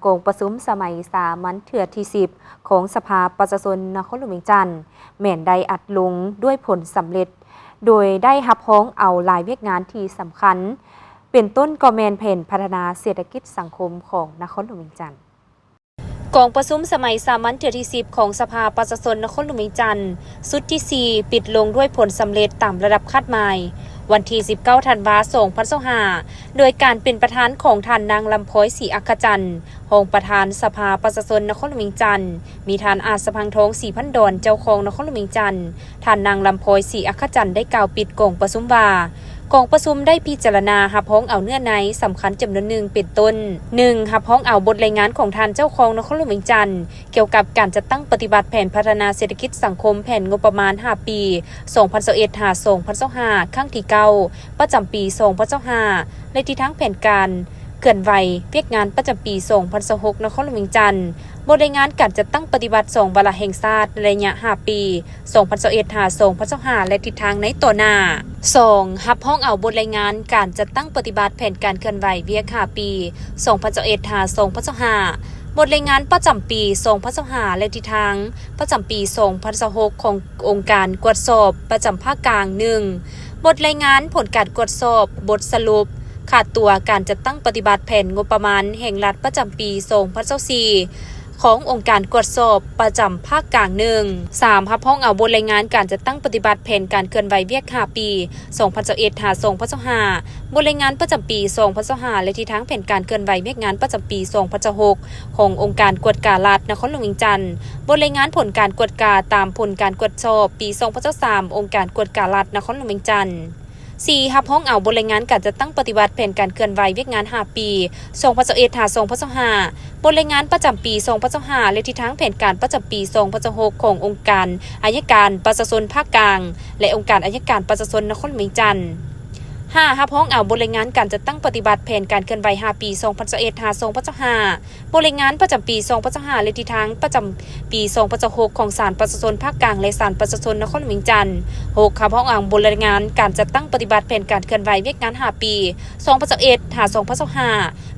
ກອງປະຊຸມສະໄໝສາມັນເທື່ອທີສິບ ຂອງສະພາປະຊາຊົນນະຄອນຫຼວງວຽງຈັນ ແມ່ນໄດ້ອັດລົງດ້ວຍຜົນສຳເລັດ, ໂດຍໄດ້ຮັບຮອງເອົາຫຼາຍວຽກງານທີ່ສຳຄັນ, ເປັນຕົ້ນກໍແມ່ນແຜນພັດທະນາເສດຖະກິດສັງຄົມຂອງນະຄອນຫຼວງວຽງຈັນ. ກອງປະຊຸມສະໄໝສາມັນເທື່ອທີສິບ ຂອງສະພາປະຊາຊົນນະຄອນຫຼວງວຽງຈັນ ຊຸດທີສີ່ ປິດລົງດ້ວຍຜົນສຳເລັດຕາມລະດັບຄາດໝາຍ ວັນທີສິບເກົ້າ ທັນວາ ສອງພັນຊາວຫ້າ ໂດຍການເປັນປະທານຂອງທ່ານນາງ ລຳພອຍ ສີອັກຂະຈັນ ຮອງປະທານສະພາປະຊາຊົນນະຄອນຫຼວງວຽງຈັນ, ມີທ່ານ ອາດສະພັງທອງ ສີພັນດອນ ເຈົ້າຄອງນະຄອນຫຼວງວຽງຈັນ. ທ່ານນາງ ລຳພອຍ ສີອັກຂະຈັນ ໄດ້ກ່າວປິດກອງປະຊຸມວ່າ, ກອງປະຊຸມໄດ້ພິຈາລະນາຮັບຮອງເອົາເນື້ອໃນສຳຄັນຈຳນວນໜຶ່ງ ເປັນຕົ້ນ, ໜຶ່ງ ຮັບຮອງເອົາບົດລາຍງານຂອງທ່ານເຈົ້າຄອງນະຄອນຫຼວງວຽງຈັນ ກ່ຽວກັບການຈັດຕັ້ງປະຕິບັດແຜນພັດທະນາເສດຖະກິດສັງຄົມແຜນງົບປະມານຫ້າປີ ສອງພັນຊາວເອັດ ຫາ ສອງພັນຊາວຫ້າ ຄັ້ງທີເກົ້າ ປະຈຳປີ ສອງພັນຊາວຫ້າ ແລະ ທິດທາງແຜນການເຄື່ອນໄຫວວຽກງານປະຈຳປີ ສອງພັນຊາວຫົກ ນະຄອນຫຼວງວຽງຈັນ, ບົດລາຍງານການຈັດຕັ້ງປະຕິບັດສອງວາລະແຫ່ງຊາດໃນໄລຍະຫ້າປີ ສອງພັນຊາວເອັດ ຫາ ສອງພັນຊາວຫ້າ ແລະ ທິດທາງໃນຕໍ່ໜ້າ. ສອງ ຮັບຮອງເອົາບົດລາຍງານການຈັດຕັ້ງປະຕິບັດແຜນການເຄື່ອນໄຫວວຽກຫ້າປີ ສອງພັນຊາວເອັດ ຫາ ສອງພັນຊາວຫ້າ, ບົດລາຍງານປະຈຳປີ ສອງພັນຊາວຫ້າ ແລະ ທິດທາງປະຈຳປີ ສອງພັນຊາວຫົກ ຂອງອົງການກວດສອບປະຈຳພາກກາງ. ໜຶ່ງ ບົດລາຍງານຜົນການກວດສອບ, ບົດສະຫຼຸບ, ຄ່າຕົວການຈັດຕັ້ງປະຕິບັດແຜນງົບປະມານແຫ່ງລັດປະຈຳປີ ສອງພັນຊາວສີ່ ຂອງອົງການກວດສອບປະຈຳພາກກາງ. ໜຶ່ງ ສາມ ຮັບຮອງເອົາບົດລາຍງານການຈັດຕັ້ງປະຕິບັດແຜນການເຄື່ອນໄຫວວຽກຫ້າປີ ສອງພັນຊາວເອັດ ຫາ ສອງພັນຊາວຫ້າ, ບົດລາຍງານປະຈຳປີ ສອງພັນຊາວຫ້າ ແລະ ທິດທາງແຜນການເຄື່ອນໄຫວວຽກງານປະຈຳປີ ສອງພັນຊາວຫົກ ຂອງອົງການກວດກາລັດນະຄອນຫຼວງວຽງຈັນ, ບົດລາຍງານຜົນການກວດກາຕາມຜົນການກວດສອບປີ ສອງພັນຊາວສາມ ອົງການກວດກາລັດນະຄອນຫຼວງວຽງຈັນ. ສີ່ ຮັບຮອງເອົາບົດລາຍງານການຈັດຕັ້ງປະຕິບັດແຜນການເຄື່ອນໄຫວວຽກງານຫ້າປີ ສອງພັນຊາວເອັດ ຫາ ສອງພັນຊາວຫ້າ, ບົດລາຍງານປະຈຳປີ ສອງພັນຊາວຫ້າ ແລະ ທິດທາງແຜນການປະຈຳປີ ສອງພັນຊາວຫົກ ຂອງອົງການໄອຍະການປະຊາຊົນພາກກາງ ແລະ ອົງການໄອຍະການປະຊາຊົນນະຄອນຫຼວງວຽງຈັນ. ຫ້າ ຮັບຮອງເອົາບົດລາຍງານການຈັດຕັ້ງປະຕິບັດແຜນການເຄື່ອນໄຫວຫ້າປີ ສອງພັນຊາວເອັດ ຫາ ສອງພັນຊາວຫ້າ, ບົດລາຍງານປະຈຳປີ ສອງພັນຊາວຫ້າ ແລະ ທິດທາງປະຈຳປີ ສອງພັນຊາວຫົກ ຂອງສານປະຊາຊົນພາກກາງ ແລະ ສານປະຊາຊົນນະຄອນຫຼວງວຽງຈັນ. ຫົກ ຮັບຮອງເອົາບົດລາຍງານການຈັດຕັ້ງປະຕິບັດແຜນການເຄື່ອນໄຫວວຽກງານຫ້າປີ ສອງພັນຊາວເອັດ ຫາ ສອງພັນຊາວຫ້າ,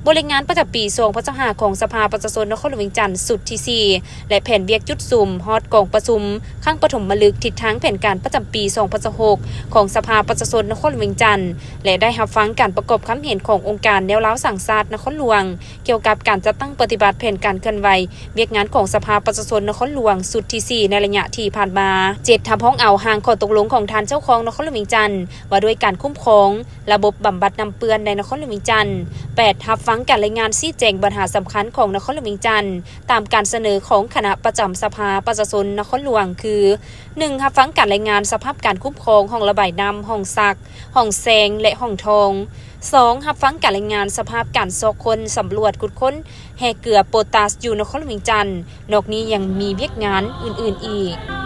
ບົດລາຍງານປະຈຳປີ ສອງພັນຊາວຫ້າ ຂອງສະພາປະຊາຊົນນະຄອນຫຼວງວຽງຈັນ ຊຸດທີສີ່ ແລະ ແຜນວຽກຈຸດສຸມຮອດກອງປະຊຸມຄັ້ງປະຖົມມະລຶກທິດທາງແຜນການປະຈຳປີ ສອງພັນຊາວຫົກ ຂອງສະພາປະຊາຊົນນະຄອນຫຼວງວຽງຈັນ ແລະ ໄດ້ຮັບຟັງການປະກອບຄຳເຫັນຂອງອົງການແນວລາວສ້າງຊາດນະຄອນຫຼວງ ກ່ຽວກັບການຈັດຕັ້ງປະຕິບັດແຜນການເຄື່ອນໄຫວວຽກງານຂອງສະພາປະຊາຊົນນະຄອນຫຼວງ ຊຸດທີສີ່ ໃນໄລຍະທີ່ຜ່ານມາ. ເຈັດ ຮັບຮອງເອົາຮ່າງຂໍ້ຕົກລົງຂອງທ່ານເຈົ້າຄອງນະຄອນຫຼວງວຽງຈັນ ວ່າດ້ວຍການຄຸ້ມຄອງລະບົບບຳບັດນ້ຳເປື້ອນໃນນະຄອນຫຼວງວຽງຈັນ. ແປດ ຮັບຟັງການລາຍງານຊີ້ແຈງບັນຫາສຳຄັນຂອງນະຄອນຫຼວງວຽງຈັນ ຕາມການສະເໜີຂອງຄະນະປະຈຳສະພາປະຊາຊົນນະຄອນຫຼວງ ຄື ໜຶ່ງ ຮັບຟັງການລາຍງານສະພາບການຄຸ້ມຄອງຮ່ອງລະບາຍນ້ຳ, ຮ່ອງຊັກ, ຮ່ອງແຊງ ແລະ ຮ່ອງທອງ. ສອງ ຮັບຟັງການລາຍງານສະພາບການຊອກຄົ້ນ, ສຳຫຼວດ, ຂຸດຄົ້ນແຮ່ເກືອໂປຕາສຢູ່ນະຄອນຫຼວງວຽງຈັນ. ນອກນີ້ຍັງມີວຽກງານອື່ນໆອີກ.